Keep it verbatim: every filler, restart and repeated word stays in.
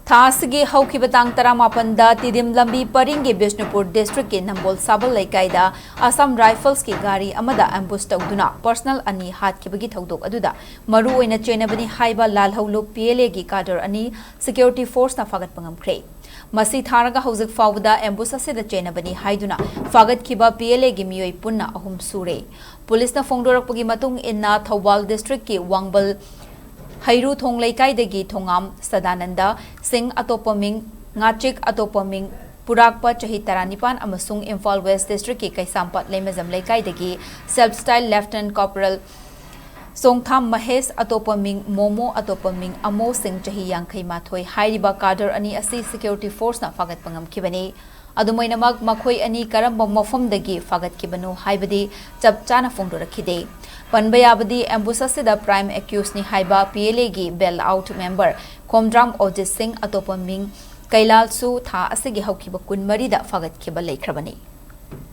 ꯊꯥ ꯑꯁꯤꯒꯤ ꯍꯧꯈꯤꯕ ꯇꯥꯡ ꯇꯔꯥꯃꯥꯄꯟꯗ ꯇꯤꯗꯤꯝ ꯂꯝꯕꯤ ꯄꯔꯤꯡꯒꯤ ꯕꯤꯁꯅꯨꯄꯨꯔ ꯗꯤꯁꯇ꯭ꯔꯤꯛꯀꯤ ꯅꯝꯕꯣꯜ ꯁꯥꯕꯜ ꯂꯩꯀꯥꯏꯗ ꯑꯁꯥꯝ ꯔꯥꯏꯐꯜꯁꯀꯤ ꯒꯥꯔꯤ ꯑꯃꯗ ꯑꯦꯝꯕꯨꯁ ꯇꯧꯗꯨꯅ ꯄꯔꯁꯅꯦꯜ ꯑꯅꯤ ꯍꯥꯠꯈꯤꯕꯒꯤ ꯊꯧꯗꯣꯛ ꯑꯗꯨꯗ ꯃꯔꯨꯑꯣꯏꯅ ꯆꯦꯟꯅꯕꯅꯤ ꯍꯥꯏꯕ ꯂꯥꯜꯍꯧꯂꯨꯞ ꯄꯤ ꯑꯦꯜ ꯑꯦꯒꯤ ꯀꯥꯗꯔ ꯑꯅꯤ ꯁꯦꯀ꯭ꯌꯨꯔꯤꯇꯤ ꯐꯣꯔꯁꯅ ꯐꯥꯒꯠꯄ ꯉꯝꯈ꯭ꯔꯦ꯫ ꯃꯁꯤ ꯊꯥꯔꯒ ꯍꯧꯖꯤꯛ ꯐꯥꯎꯕꯗ ꯑꯦꯝꯕꯨꯁ ꯑꯁꯤꯗ ꯆꯦꯟꯅꯕꯅꯤ ꯍꯥꯏꯗꯨꯅ ꯐꯥꯒꯠꯈꯤꯕ ꯄꯤ ꯑꯦꯜ ꯑꯦꯒꯤ ꯃꯤꯑꯣꯏ ꯄꯨꯟꯅ ꯑꯍꯨꯝ ꯁꯨꯔꯦ꯫ ꯄꯨꯂꯤꯁꯅ ꯐꯣꯡꯗꯣꯔꯛꯄꯒꯤ ꯃꯇꯨꯡ ꯏꯟꯅ ꯊꯧꯕꯥꯜ ꯗꯤꯁꯇ꯭ꯔꯤꯛꯀꯤ ꯋꯥꯡꯕꯜ ꯍꯩꯔꯨꯊꯣꯡ ꯂꯩꯀꯥꯏꯗꯒꯤ ꯊꯣꯉꯥꯝ ꯁꯗꯥꯅꯟꯗ ꯁꯤꯡ ꯑꯇꯣꯞꯄ ꯃꯤꯡ, ꯉꯥꯆꯤꯛ ꯑꯇꯣꯞꯄ ꯃꯤꯡ, ꯄꯨꯔꯥꯛꯄ ꯆꯍꯤ ꯇꯔꯥꯅꯤꯄꯥꯟ ꯑꯃꯁꯨꯡ ꯏꯝꯐꯥꯜ ꯋꯦꯁ ꯗꯤꯁꯇ꯭ꯔꯤꯛꯀꯤ ꯀꯩꯁꯥꯝꯄꯥꯠ ꯂꯩꯃꯖꯝ ꯂꯩꯀꯥꯏꯗꯒꯤ ꯁꯕ ꯁ꯭ꯇꯥꯏꯜ ꯂꯦꯐꯇꯅꯦꯟ ꯀꯣꯔꯄꯣꯔꯦꯜ ꯁꯣꯡꯊꯥꯝ ꯃꯍꯦꯁ ꯑꯇꯣꯞꯄ ꯃꯤꯡ ꯃꯣꯃꯣ ꯑꯇꯣꯞꯄ ꯃꯤꯡ ꯑꯃꯣ ꯁꯤꯡ ꯆꯍꯤ ꯌꯥꯡꯈꯩ ꯃꯥꯊꯣꯏ ꯍꯥꯏꯔꯤꯕ ꯀꯥꯗꯔ ꯑꯅꯤ ꯑꯁꯤ ꯁꯦꯀ꯭ꯌꯨꯔꯤꯇꯤ ꯐꯣꯔꯁꯅ ꯐꯥꯒꯠꯄ ꯉꯝꯈꯤꯕꯅꯤ꯫ ꯑꯗꯨꯃꯥꯏꯅꯃꯛ ꯃꯈꯣꯏ ꯑꯅꯤ ꯀꯔꯝꯕ ꯃꯐꯝꯗꯒꯤ ꯐꯥꯒꯠꯈꯤꯕꯅꯣ ꯍꯥꯏꯕꯗꯤ ꯆꯞ ꯆꯥꯅ ꯐꯣꯡꯗꯣꯔꯛꯈꯤꯗꯦ꯫ ꯄꯟꯕ ꯌꯥꯕꯗꯤ ꯑꯦꯝꯕꯨꯁ ꯑꯁꯤꯗ ꯄ꯭ꯔꯥꯏꯝ ꯑꯦꯀ꯭ꯌꯨꯁꯅꯤ ꯍꯥꯏꯕ ꯄꯤ ꯑꯦꯜ ꯑꯦꯒꯤ ꯕꯦꯜ ꯑꯥꯎꯠ ꯃꯦꯝꯕꯔ ꯈꯣꯝꯗ꯭ꯔꯥꯝ ꯑꯣꯖꯤꯠ ꯁꯤꯡ ꯑꯇꯣꯞꯄ ꯃꯤꯡ ꯀꯩꯂꯥꯜꯁꯨ ꯊꯥ ꯑꯁꯤꯒꯤ ꯍꯧꯈꯤꯕ ꯀꯨꯟꯃꯔꯤꯗ ꯐꯥꯒꯠꯈꯤꯕ ꯂꯩꯈ꯭ꯔꯕꯅꯤ꯫